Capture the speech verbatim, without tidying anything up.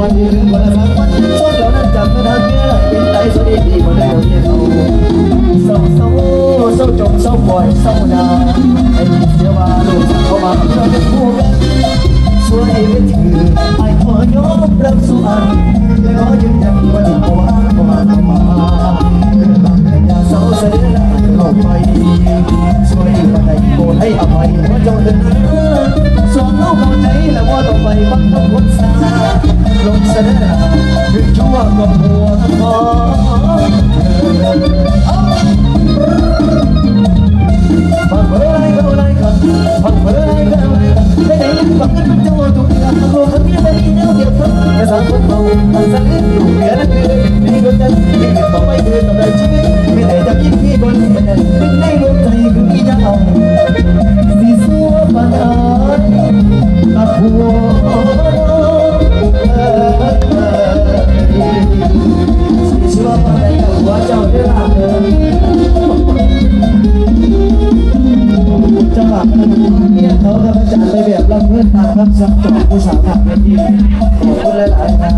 วันนี้ถึงวันละสามวัน สองเรานั้นจำไม่ทันเมื่อไหร่ เป็นไตสวัสดีที่มาได้เรียนเอา เศร้าเศร้าเศร้าจมเศร้าปล่อยเศร้าดา ให้เสียว่าลูกสาวมาเพื่อเป็นผู้กัน ส่วนเอเวทีไอ้ขอยอมรับส่วน แต่ขอยืนยันว่าที่ผมว่าผมว่าผมว่า อย่าเศร้าเสียละเข้าไป ช่วยมาได้โปรดให้อภัยว่าเจ้าเดิน สองเฮาเข้าใจแล้วว่าต้องไปบังคับคนสา ลงเสนอถึงชั่วก็ผัวทั้งพ่อ ฟังเบอร์ไรก็ไรครับ ฟังเบอร์ไรก็ไรครับ ไม่ได้ยินฟังกันเป็นจังหวะทุกอย่าง โลกทั้งนี้ไม่มีแนวเดียวกัน แต่สามคนเรามันสะอื้นอยู่เดียวนั่นคือ มีดวงจันทร์มีเกิดต่อไปเดินต่อไปชีวิต มีแต่จะยินที่บนแผ่นดินในดวงใจคือพี่เจ้า สิสัวปานใดตะผัวสิสัวปานใดตะผัวเจ้าเด้อล่ะเด้อ จังหวะเนี่ยเขากำลังจัดไปแบบรับเพื่อนตามคำสั่งจากผู้สาวหนักเวที ขอบคุณหลายๆนะ